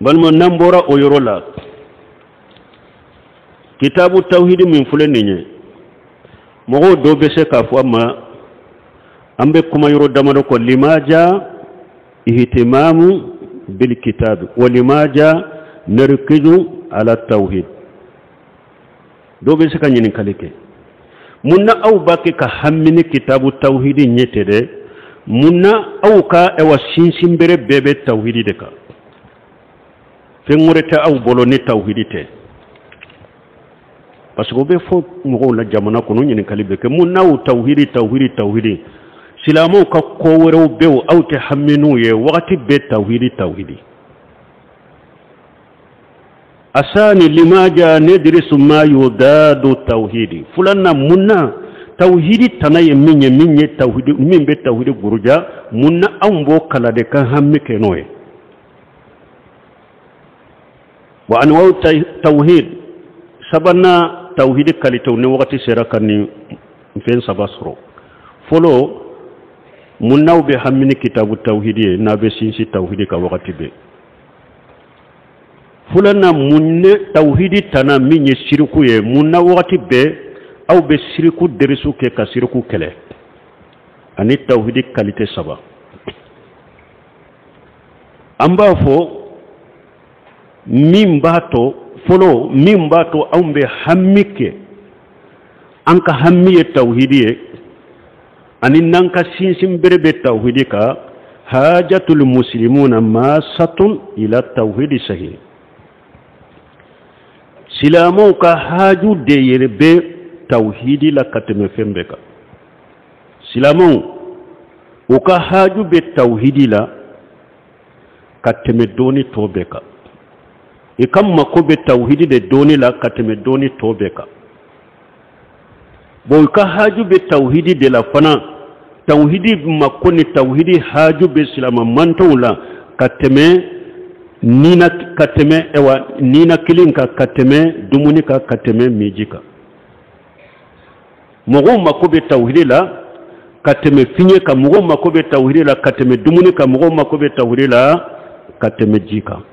Balima, n'an bɔra o yɔrɔ la, kitabu tawhidi min filɛ nin ye, mɔgɔw dɔw bɛ se k'a fɔ a ma, an bɛ kuma yɔrɔ damadɔ kɔ: limaja ihtimamu bil kitabi wa limaja narkizu ala tawhid. Dɔw bɛ se ka ɲininkali kɛ: mun na aw b'a kɛ ka hami ni kitabu tawhidi ɲɛ tɛ dɛ? Mun na aw ka ɛwa sinsinbere bɛɛ bɛ tawhidi de kan? Fɛn wɛrɛ tɛ aw bolo ni tawhidi tɛ? Parce que o bɛ fɔ mɔgɔw la jamana kɔnɔ, ɲininkali bɛ kɛ: mun n'aw tawhidi, tawhidi, tawhidi? Silamɛw ka ko wɛrɛw bɛ yen, aw tɛ hami n'u ye, wagati bɛɛ tawhidi, tawhidi. Asani limaja nedirisu ma yudadu tawhidi. Filanan, mun na tawhidi tana ye min ye, min ye tawhidi, min bɛ tawhidi buruja, mun na anw b'o kala de ka hami kɛ n'o ye? Wa anwa'u tawhid. Sabanan, tawhidi kalitew. Ni wagati sera ka nin fɛn saba sɔrɔ. Fɔlɔ, mun n'aw bɛ hami ni kitabu tawhidi ye, n'a bɛ sinsin tawhidi ka wagati bɛɛ? Filanan, mun ne tawhidi tana min ye siriku ye, mun na wagati bɛɛ aw bɛ siriku derisu kɛ ka siriku kɛlɛ? Ani tawhidi kalite saba, an b'a fɔ min b'a to fɔlɔ, min b'a to anw bɛ hami kɛ, an ka hami ye tawhidi ye, ani n'an ka sinsin bere bɛ tawhidi kan: hajatul muslimuna masatun ila tawhidi sahih. Silamɛw ka haju de yɛrɛ bɛ tawhidi la ka tɛmɛ fɛn bɛɛ kan. Silamɛw u ka haju bɛ tawhidi la ka tɛmɛ dɔɔni tɔ bɛɛ kan. I ka mako bɛ tawhidi de dɔɔni la ka tɛmɛ dɔɔni tɔ bɛɛ kan. Bon, i ka haju bɛ tawhidi de la fana. Tawhidi mako ni tawhidi haju bɛ silama mantɔnw la ka tɛmɛ nina, ka tɛmɛ ɛwa nina kelen kan, ka tɛmɛ dumuni kan, ka tɛmɛ miji kan. Mɔgɔw mako bɛ tawhidi la ka tɛmɛ fiɲɛ kan, mɔgɔw mako bɛ tawhidi la ka tɛmɛ dumuni kan, mɔgɔw mako bɛ tawhidi la ka tɛmɛ ji kan.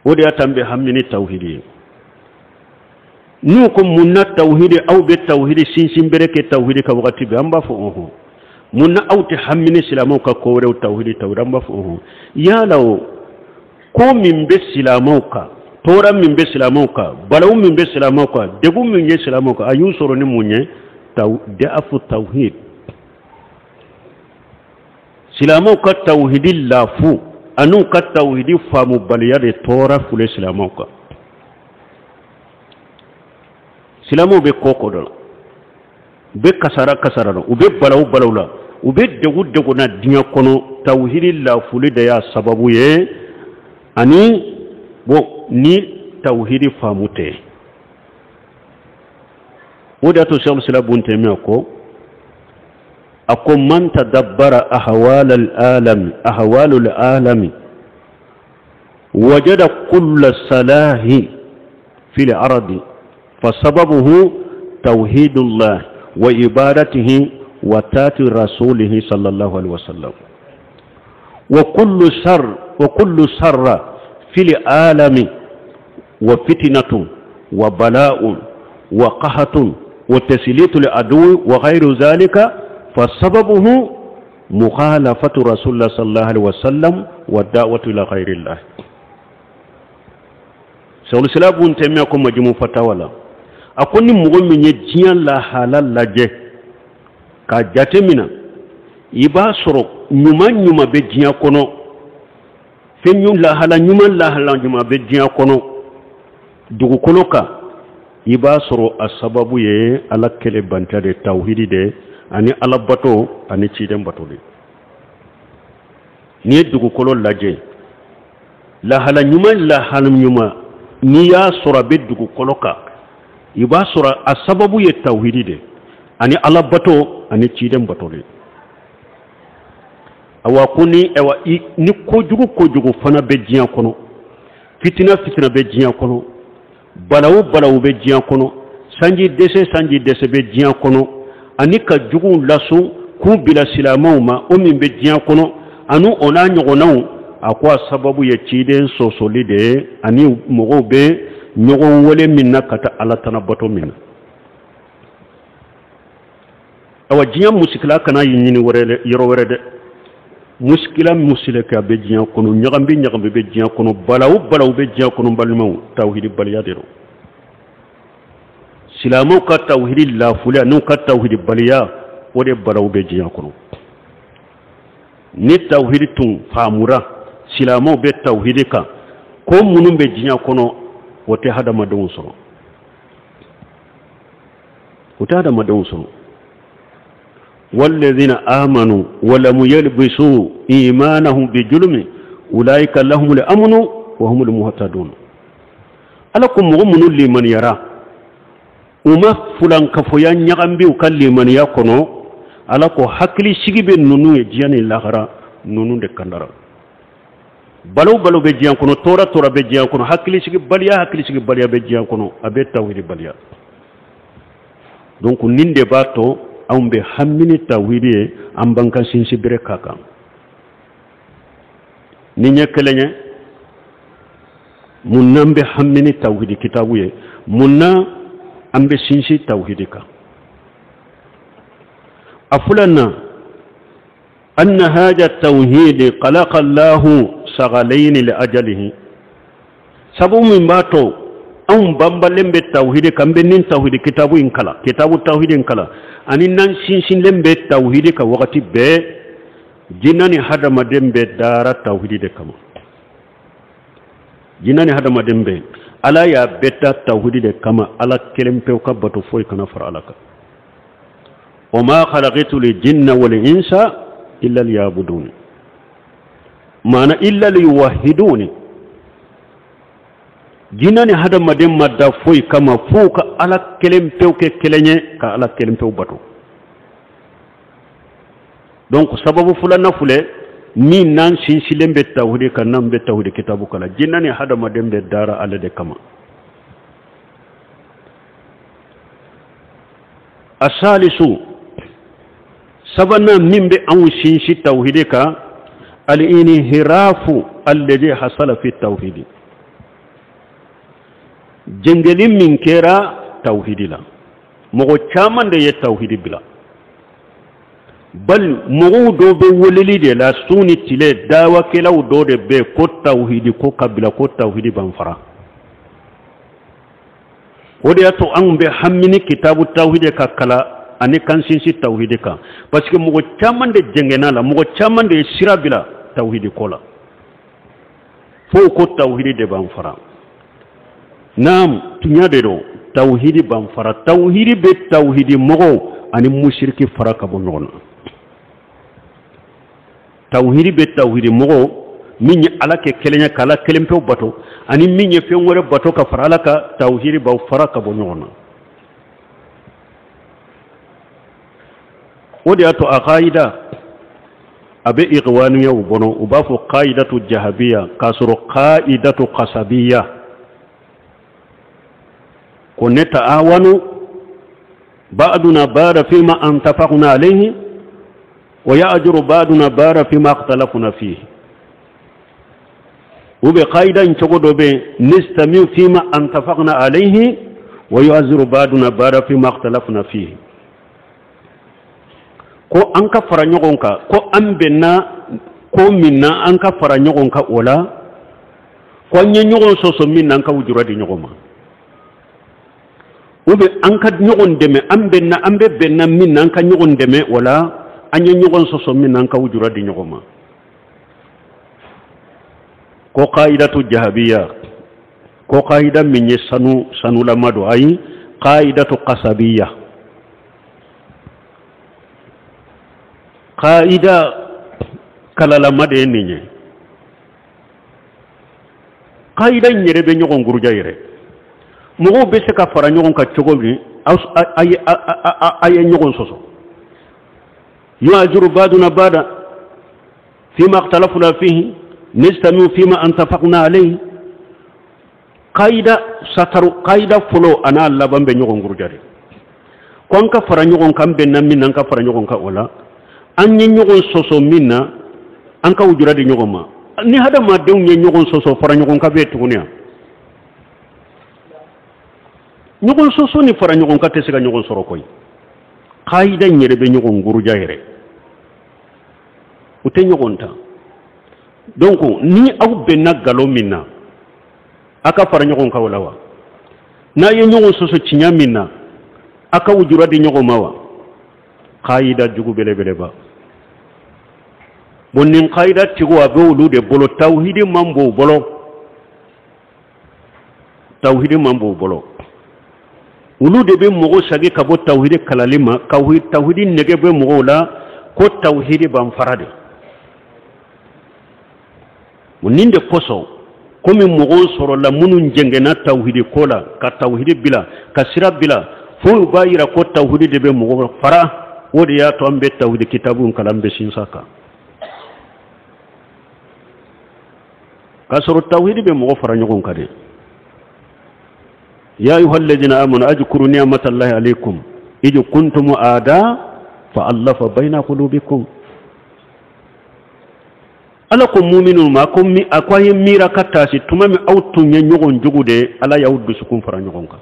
O de y'a to an bɛ hami ni tawhidi ye. N'u ko mun na tawhidi, aw bɛ tawhidi sinsin bere kɛ tawhidi ka wagati bɛɛ, an b'a fɔ ɔhɔn. Mun na aw tɛ hami ni silamɛw ka ko wɛrɛw, tawhidi, tawhidi? An b'a fɔ ɔhɔn. Yala o ko min bɛ silamɛw kan, tɔɔrɔ min bɛ silamɛw kan, balawu min bɛ silamɛw kan, degun min ye silamɛw kan, a y'u sɔrɔ ni mun ye? Da'afu tawhid. Silamɛw ka tawhidi lafu an'u ka tawhidi faamubaliya de tɔɔrɔ fule silamɛw kan. Silamɛw bɛ kɔ kɔ dɔ la, u bɛ kasara kasara la, u bɛ balawu balawu la, u bɛ degun degun na diɲɛ kɔnɔ, tawhidi lafuli de y'a sababu ye, ani bon ni tawhidi faamu tɛ. O de y'a to Sɛku Sila bun Tɛmiya ko, a ko: man tadabbara ahwal al-alami, ahwal al-alami, wajada kulla salahi fi al-ardi fasababuhu tawhidullah wa ibadatihi wa taati rasulihi sallallahu alaihi wasallam, wa kullu shar wa kullu sharra fi al-alami wa fitnatun wa bala'un wa qahatun wa taslitu al-adu wa ghayru dhalika fasababuhu mukhalafatu rasulullah sallallahu alaihi wasallam wa da'watu ila ghayrillah. Sɛku Sila bun Tɛmiya ko Majumu Fatawa la, a ko ni mɔgɔ min ye diɲɛ lahala lajɛ k'a jate minɛ, i b'a sɔrɔ ɲuman ɲuman bɛ diɲɛ kɔnɔ, fɛn lahala ɲuman, lahala ɲuman bɛ diɲɛ kɔnɔ dugukolo kan, i b'a sɔrɔ a sababu ye Ala kɛlɛ banta de, tawhidi de, ani Ala bato ani ciden bato de. N'i ye dugukolo lajɛ, lahala ɲuman, lahala ɲuman, n'i y'a sɔrɔ a bɛ dugukolo kan, i b'a sɔrɔ a sababu ye tawhidi de ani Ala bato ani ciden bato de. Awa, ko ni awa ni kojugu kojugu fana bɛ diɲɛ kɔnɔ, fitina fitina bɛ diɲɛ kɔnɔ, balawu balawu bɛ diɲɛ kɔnɔ, sanji dɛsɛ sanji dɛsɛ bɛ diɲɛ kɔnɔ, ani ka juguw lasun k'u bila silamɛw ma, o min bɛ diɲɛ kɔnɔ, Ani o n'a ɲɔgɔnnaw, a ko a sababu ye ciden sɔsɔli de ye, ani mɔgɔw bɛ ɲɔgɔn wele min na ka taa Ala tana bato min na. Awa, diɲɛ musikila kana ɲini wɛrɛ, yɔrɔ wɛrɛ dɛ. Musikila musileke a bɛ diɲɛ kɔnɔ, ɲagambi ɲagambi bɛ diɲɛ kɔnɔ, balawu balawu bɛ diɲɛ kɔnɔ. Balimaw, tawhidi baliya de don. Silamɛw ka tawhidi lafuliya n'u ka tawhidi baliya, o de balawu bɛ diɲɛ kɔnɔ. Ni tawhidi tun faamura, silamɛw bɛ tawhidi kan, ko minnu bɛ diɲɛ kɔnɔ, o tɛ hadamadenw sɔrɔ, o tɛ hadamadenw sɔrɔ. والذين آمنوا ولم يلبسوا إيمانهم بظلم أولئك لهم الأمن وهم المهتدون. Ala ko mɔgɔ minnu limaniyara, u ma fulankafoya ɲagambi u ka limaniya kɔnɔ, Ala ko hakili sigi bɛ ninnu ye diɲɛ ni lahara. Ninnu de kandara. Balo balo bɛ diɲɛ kɔnɔ, tɔɔrɔ tɔɔrɔ bɛ diɲɛ kɔnɔ, hakili sigi baliya, hakili sigi baliya bɛ diɲɛ kɔnɔ, a bɛ tawhidi baliya. Donc nin de b'a to anw bɛ hami ni tawhidi ye, an b'an ka sinsin bere k'a kan. Ni ɲɛ kelen ye, mun n'an bɛ hami ni tawhidi kitabu ye? Mun na an bɛ sinsin tawhidi kan? A filanan, أن هذا التوحيد خلق الله ثقلين لأجله. Sabu min b'a to anw banbalen bɛ tawhidi kan, bɛ nin tawhidi kitabu in kalan, kitabu tawhidi in kalan, ani n'an sinsinlen bɛ tawhidi kan wagati bɛɛ, jinɛ ni hadamaden bɛɛ dara tawhidi de kama. Jinɛ ni hadamaden bɛɛ, Ala y'a bɛɛ da tawhidi de kama. Ala kelen pewu ka bato, foyi kana fara Ala kan. وما خلقت الجن والإنس إلا ليعبدون، معنى إلا ليوحدون. Jinɛ ni hadamaden ma da foyi kama fo ka Ala kelen pewu kɛ kelen ye, ka Ala kelen pewu bato. Donc sababu filanan filɛ min n'an sinsinlen bɛ tawhidi kan, n'an bɛ tawhidi kitabu kalan, jinɛ ni hadamaden bɛ dara ale de kama. الثالث, sabanan min bɛ anw sinsin tawhidi kan, الانحراف الذي حصل في التوحيد, jɛngɛli min kɛra tawhidi la. Mɔgɔ caman de ye tawhidi bila, bali mɔgɔw dɔw bɛ weleli de la su ni tile. Dawakɛlaw dɔw de bɛ ko tawhidi ko ka bila, ko tawhidi b'an fara. O de y'a to anw bɛ hami ni kitabu tawhidi ka kala ani kan sinsin tawhidi kan, parce que mɔgɔ caman de jɛngɛnna la, mɔgɔ caman de ye sira bila tawhidi ko la, fo ko tawhidi de b'an fara. Naam, tuɲa de don, tawhidi b'an fara. Tawhidi bɛ tawhidi mɔgɔw ani musiriki fara ka bɔ ɲɔgɔn na. Tawhidi bɛ tawhidi mɔgɔw min ye Ala kɛ kelen ye, k'Ala kelen pewu bato, ani min ye fɛn wɛrɛ bato ka fara Ala kan, tawhidi b'aw fara ka bɔ ɲɔgɔn na. O de y'a to a kayida a bɛ ikhwaniyaw kɔnɔ, u b'a fɔ قاعدة ذهبية, k'a sɔrɔ قاعدة خشبية, ko نتعاون بعضنا بعضا فيما اتفقنا عليه ويهجر بعضنا بعضا فيما اختلفنا فيه. U bɛ qaida in cogo dɔ bɛ نجتمع فيما اتفقنا عليه ويهجر بعضنا بعضا فيما اختلفنا فيه. Ko an ka fara ɲɔgɔn kan, ko an bɛnna ko min na, an ka fara ɲɔgɔn kan o la, ko an ye ɲɔgɔn sɔsɔ min na, an ka wujura di ɲɔgɔn ma. U bɛ an ka ɲɔgɔn dɛmɛ, an bɛnna, an bɛ bɛnna min na, an ka ɲɔgɔn dɛmɛ o la, an ye ɲɔgɔn sɔsɔ min na, an ka wujura di ɲɔgɔn ma. Ko قاعدة ذهبية, ko qaida min ye sanu sanulama don, ayi, قاعدة خشبية, qaida kalalama de ye nin ye. Qaida in yɛrɛ bɛ ɲɔgɔn guruja yɛrɛ. Mɔgɔw bɛ se ka fara ɲɔgɔn kan cogo min, a ye ɲɔgɔn sɔsɔ, يهجر بعضنا بعضا فيما اختلفنا فيه نجتمع فيما اتفقنا عليه. Qaida sataru, qaida fɔlɔ a n'a laban bɛ ɲɔgɔn guruja de. Ko an ka fara ɲɔgɔn kan bɛnna min na, an ka fara ɲɔgɔn kan o la, an ye ɲɔgɔn sɔsɔ min na. An ka wujura di ɲɔgɔn ma. Ni hadamadenw ye ɲɔgɔn sɔsɔ, fara ɲɔgɔn kan bɛ yen tuguni yan. Ɲɔgɔn sɔsɔ ni fara ɲɔgɔn kan tɛ se ka ɲɔgɔn sɔrɔ koyi. Kayida in yɛrɛ bɛ ɲɔgɔn guruja yɛrɛ, u tɛ ɲɔgɔn ta. Donc ni aw bɛnna nkalon min na, a ka fara ɲɔgɔn kan o la wa? N'a ye ɲɔgɔn sɔsɔ tiɲɛ min na, a ka wujura di ɲɔgɔn ma wa? Kayida jugu belebeleba. Bon, nin kayida tigiw, a bɛ olu de bolo. Tawhidi man b'o bolo, tawhidi man b'o bolo. Olu de bɛ mɔgɔw sagi ka bɔ tawhidi kalali ma. Tawhidi nege bɛ mɔgɔw la ko tawhidi b'an fara de. Nin de kosɔn, komi mɔgɔw sɔrɔla minnu jɛngɛnna tawhidi ko la, ka tawhidi bila, ka sira bila, fo u b'a yira ko tawhidi de bɛ mɔgɔw fara. O de y'a to an bɛ tawhidi kitabu kalan, bɛ sinsin kan, k'a sɔrɔ tawhidi bɛ mɔgɔ fara ɲɔgɔn kan de. يا أيها الذين آمنوا اذكروا نعمة الله عليكم إذ كنتم أعداء فألف بين قلوبكم. Ala ko muminu ma ko mi a ko a ye miira ka taasi tuma min aw tun ye ɲɔgɔn jugu de, Ala y'aw dusukun fara ɲɔgɔn kan.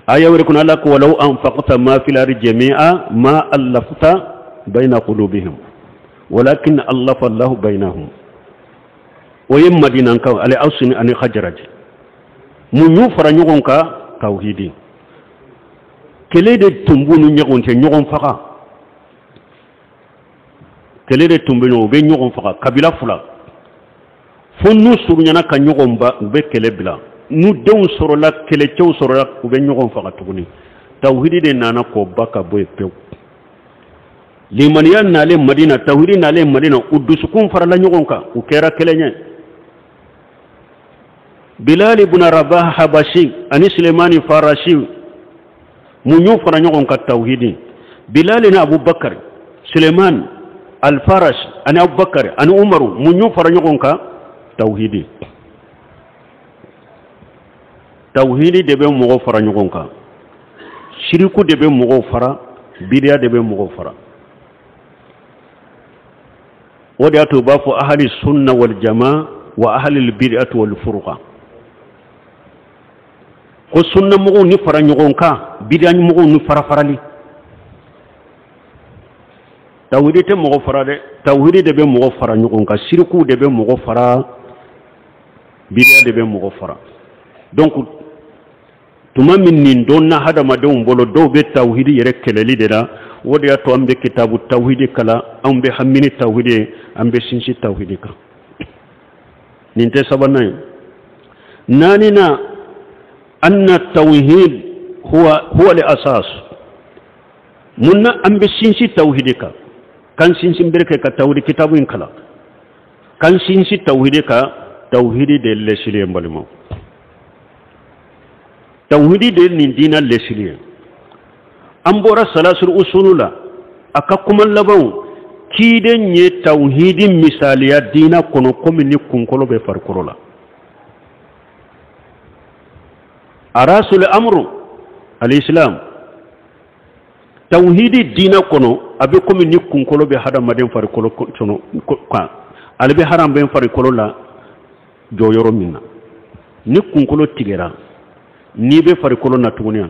Aya wɛrɛ kɔnɔ, Ala ko ولو أنفقت ما في الأرض جميعا ما ألفت بين قلوبهم ولكن ألف الله بينهم. O ye Madinankaw ale Awsi ani Hajaraji. Mun y'u fara ɲɔgɔn kan? Tawhidi. Kɛlɛ de tun b'u ni ɲɔgɔn cɛ, ɲɔgɔn faga kɛlɛ de tun bɛ ɲɔgɔn, u bɛ ɲɔgɔn faga kabila fila, fo n'u surunyana ka ɲɔgɔn ba, u bɛ kɛlɛ bila. N'u denw sɔrɔla, kɛlɛcɛw sɔrɔla, u bɛ ɲɔgɔn faga tuguni. Tawhidi de nana k'o ba ka bɔ yen pewu. Limaniya nalen Madina, tawhidi nalen Madina, u dusukun farala ɲɔgɔn kan, u kɛra kelen ye. Bilal ibn Rabah Habashi ani Sulemani Farasi, mun y'u fara ɲɔgɔn kan? Tawhidi. Bilal ni Abubakar, Suleiman Al-Farash ani Abubakar ani Umaru, mun y'u fara ɲɔgɔn kan? Tawhidi. Tawhidi de bɛ mɔgɔw fara ɲɔgɔn kan. Shiriku de bɛ mɔgɔw fara, bidiya de bɛ mɔgɔw fara. O de y'a to u b'a fɔ أهل السنة والجماعة وأهل البدعة والفرقة, ko sunna mɔgɔw ni fara ɲɔgɔn kan, bidiya mɔgɔw ni fara farali. Tawhidi tɛ mɔgɔ fara dɛ, tawhidi de bɛ mɔgɔ fara ɲɔgɔn kan. Siriku de bɛ mɔgɔ fara, bidiya de bɛ mɔgɔ fara. Donc tuma min nin dɔnna hadamadenw bolo, dɔw bɛ tawhidi yɛrɛ kɛlɛli de la. O de y'a to an bɛ kitabu tawhidi kalan, anw bɛ hami ni tawhidi ye, an bɛ sinsin tawhidi kan. Nin tɛ sabanan ye. Naaninan, أن التوحيد هو هو الأساس. Mun na an bɛ sinsin tawhidi kan, kan sinsin bere kɛ ka tawhidi kitabu in kalan, kan sinsin tawhidi kan? Tawhidi de ye lɛsili ye. N balimaw, tawhidi de ye nin diina lɛsili ye. An bɔra ثلاثة الأصول la, a ka kuma labanw, ciden ye tawhidi misaliya diina kɔnɔ komi ni kunkolo bɛ farikolo la. رأس الأمر الإسلام. Tawhidi diina kɔnɔ, a bɛ komi ni kunkolo bɛ hadamaden farikolo kɔnɔ kan. Ale bɛ hadamaden farikolo la jɔyɔrɔ min na, ni kunkolo tigɛra, n'i bɛ farikolo na tuguni,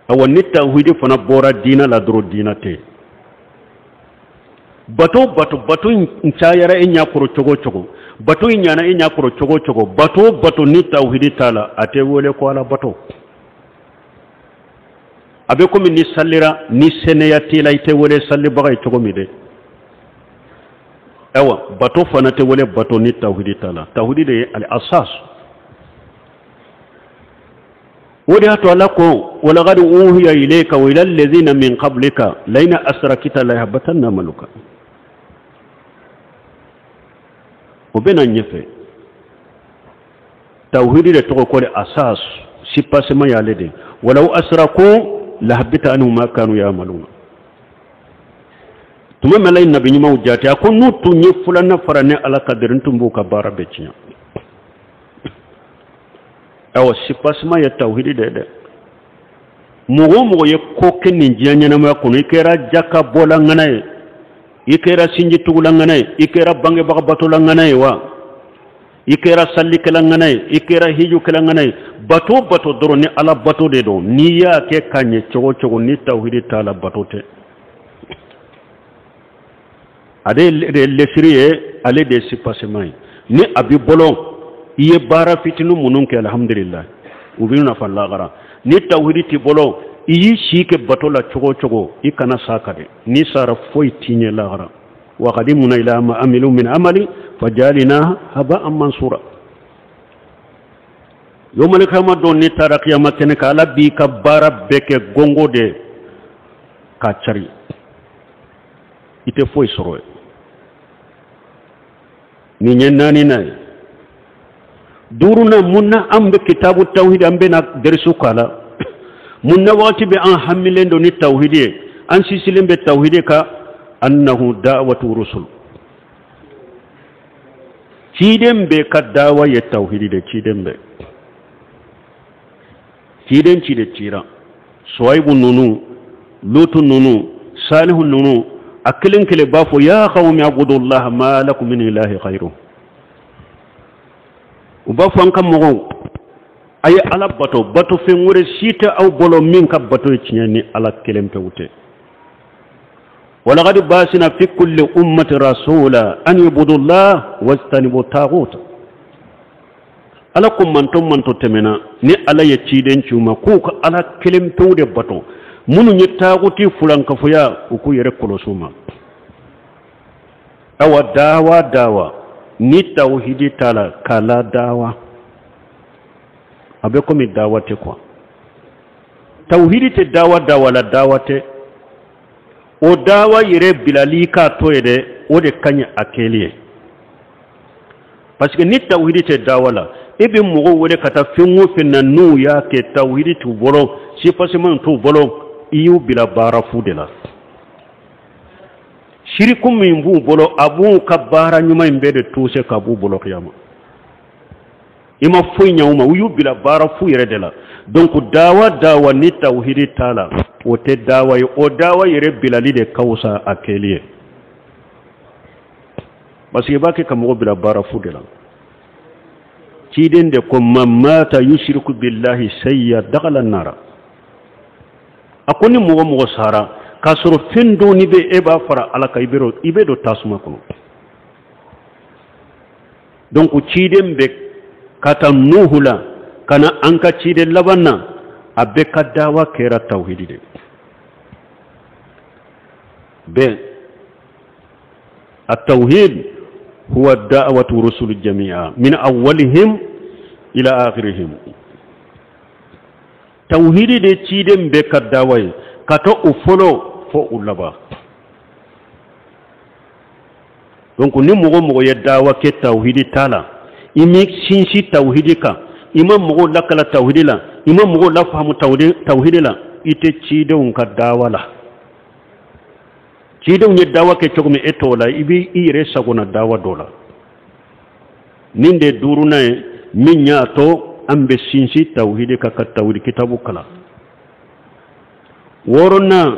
awa, ni tawhidi fana bɔra diina la dɔrɔn, diina tɛ. Bato bato bato in cayara e ɲɛ kɔrɔ cogo o cogo, bato in ɲana e ɲɛ kɔrɔ cogo o cogo, bato bato ni tawhidi t'a la, a tɛ wele ko Ala bato. A bɛ komi ni salira, ni sɛnɛya t'i la, i tɛ wele salibaga ye cogo min dɛ. Ayiwa, bato fana tɛ wele bato ni tawhidi t'a la. Tawhidi de ye الأساس. O de y'a to Ala ko ولقد أوحي إليك وإلى الذين من قبلك لئن أشركت ليحبطن عملك. O bɛ na ɲɛfɛ. Tawhidi de tɔgɔ ko الأساس, soubassement y'ale de. ولو أشركوا لحبط عنهم ما كانوا يعملون. Tuma min Ala ye nabi ɲumanw jate, a ko n'u tun ye filanan fara ne Ala ka dɛrɛ, n tun b'u ka baara bɛɛ tiɲɛ. Ayiwa, soubassement ye tawhidi de ye dɛ. Mɔgɔ o mɔgɔ ye ko kɛ nin diɲɛ ɲɛnamaya kɔnɔ, i kɛra jaka bɔla ŋana ye. I kɛra sinjitugula ŋana ye, i kɛra bangebaga batola ŋana ye wa, i kɛra sallikɛla ŋana ye, i kɛra hijukɛla ŋana ye, bato bato dɔrɔn ni Ala bato de don, n'i y'a kɛ ka ɲɛ cogo cogo ni tawhidi t'a la, bato tɛ. Ale de ye lesiri ye, ale de ye soubassement ye. Ni a b'i bolo, i ye baara fitinin minnu kɛ, alhamdulillah, u b'i nafa lahara. Ni tawhidi t'i bolo, i y'i si kɛ bato la cogo o cogo, i kana s'a kan dɛ. N'i sara, foyi t'i ɲɛ lahara. Wa qadimna ila ma amilu min amali fajalina haba'an mansura. Yomali kiyama don, n'i taara kiyama kɛnɛ kan, Ala b'i ka baara bɛɛ kɛ gongo de k'a cari, i tɛ foyi sɔrɔ yen. Nin ye naaninan ye. Duurunan, mun na an bɛ kitabu tawhidi, an bɛna derisu k'a la? Mun na wagati bɛ an hamilen don ni tawhidi ye, an sinsinlen bɛ tawhidi kan? Annahu da'watu rusul, ciden bɛɛ ka dawa ye tawhidi de. Ciden bɛɛ, ciden ci de cira, Suwayibu nunu, Lutu nunu, Salihu nunu, a kelen kelen b'a fɔ: ya qawmi abudullaha ma lakum min ilahi ghayru. U b'a fɔ: an ka mɔgɔw, a ye Ala bato, bato fɛn wɛrɛ si tɛ aw bolo min ka bato ye tiɲɛ ni Ala kelen pewu tɛ. Walaqad basina fi kulli ummati rasula an ibudullah wajtanibu taghut. Ala ko manto manto tɛmɛna ni Ala ye ciden ci u ma k'u ka Ala kelen pewu de bato, minnu ye taaguti fulankafoya, u k'u yɛrɛ kɔlɔsi u ma. Awa, dawa dawa ni tawhidi t'a la, k'a la dawa a bɛ komi dawa tɛ quoi. Tawhidi tɛ dawa dawa la, dawa tɛ. O dawa yɛrɛ bilali k'a to ye dɛ, o de ka ɲi a kɛli ye, parce que ni tawhidi tɛ dawa la, e bɛ mɔgɔw wele ka taa fɛn o fɛn na, n'u y'a kɛ, tawhidi t'u bolo, soubassement t'u bolo, i y'u bila baara fu de la. Siriku min b'u bolo, a b'u ka baara ɲuman in bɛɛ de tuuse ka b'u bolo kiyama. I ma foyi ɲɛ u ma, u y'u bila baara fu yɛrɛ de la. Donc dawa dawa ni tawhidi t'a la, o tɛ dawa ye. O dawa yɛrɛ bilali de ka fisa a kɛli ye, parce que i b'a kɛ ka mɔgɔ bila baara fu de la. Ciden de ko: man mata yushriku billahi shay'a dakhala nara. A ko ni mɔgɔ mɔgɔ sara k'a sɔrɔ fɛn dɔ ni bɛ e b'a fara Ala kan, i bɛ don tasuma kɔnɔ. Donc ciden bɛ ka taa Nuhu la ka na an ka ciden laban na, a bɛɛ ka dawa kɛra tawhidi de bɛɛ. التوحيد هو دعوة رسل جميعا من أولهم إلى آخرهم. توحيد de ciden bɛɛ ka dawa ye ka to u fɔlɔ fo u laban. Donc ni mɔgɔ mɔgɔ ye dawa kɛ tawhidi t'a la, i m'i sinsin tawhidi kan, i ma mɔgɔw lakala tawhidi la, i ma mɔgɔw lafaamu tawhidi la, i tɛ cidenw ka dawa la. Cidenw ye dawa kɛ cogo min, e t'o la, i b'i i yɛrɛ sagona dawa dɔ la. Nin de duurunan ye min y'a to an bɛ sinsin tawhidi kan, ka tawhidi kitabu kalan. Wɔɔrɔnan,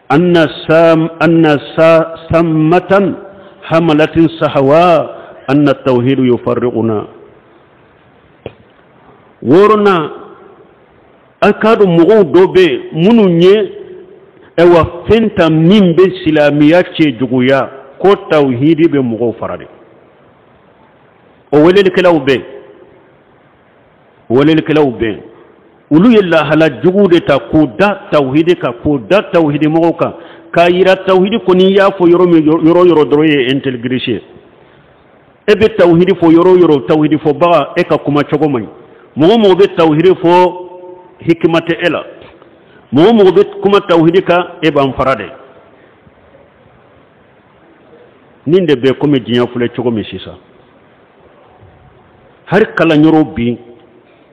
anna sam anna sa sammatan hamalatin sahawa anna tawhidu yufarriquna. Wɔɔrɔnan, a k'a dɔn mɔgɔw dɔ bɛ yen minnu ye ayiwa fɛn ta min bɛ silamɛya cɛ juguya, ko tawhidi bɛ mɔgɔw fara de. O welelikɛlaw bɛ yen, welelikɛlaw bɛ yen, olu ye lahala jugu de ta k'o da tawhidi kan, k'o da tawhidi mɔgɔw kan, k'a yira tawhidi kɔni y'a fɔ yɔrɔ min, yɔrɔ yɔrɔ dɔrɔn ye intégriste ye. E bɛ tawhidi fɔ yɔrɔ o yɔrɔ, tawhidi fɔbaga, e ka kuma cogo man ɲi. Mɔgɔ mɔgɔ bɛ tawhidi fɔ, hikima tɛ e la. Mɔgɔ mɔgɔ bɛ kuma tawhidi kan, e b'an fara de. Nin de bɛ komi diɲɛ filɛ cogo min sisan, hali kalanyɔrɔ bi,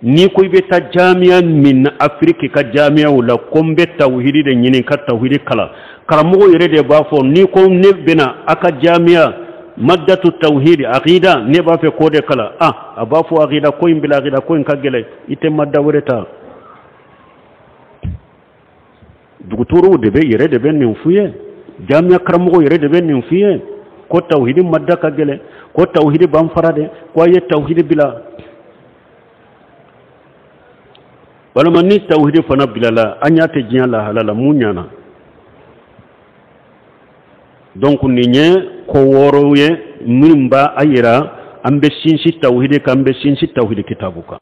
n'i ko i bɛ taa jamiya min na, Afiriki ka jamiyaw la, ko n bɛ tawhidi de ɲini ka tawhidi kalan, karamɔgɔ yɛrɛ de b'a fɔ: n'i ko ne bɛna a ka jamiya maddatu tawhidi aqida, ne b'a fɛ k'o de kalan, ah, a b'a fɔ: aqida ko in bila, aqida ko in ka gɛlɛn, i tɛ madda wɛrɛ ta. Dugutɔrɔw de bɛ yɛrɛ de bɛ nin f'u ye. Jamiya karamɔgɔ yɛrɛ de bɛ nin f'i ye ko tawhidi mada ka gɛlɛn, ko tawhidi b'an fara dɛ, ko a ye tawhidi bila. Walima ni tawhidi fana bilala, an y'a tɛ diɲɛ lahala la, mun ɲana? Donc nin ye ko wɔɔrɔw ye minnu b'a a yira an bɛ sinsin tawhidi kan, an bɛ sinsin tawhidi kitabu kan.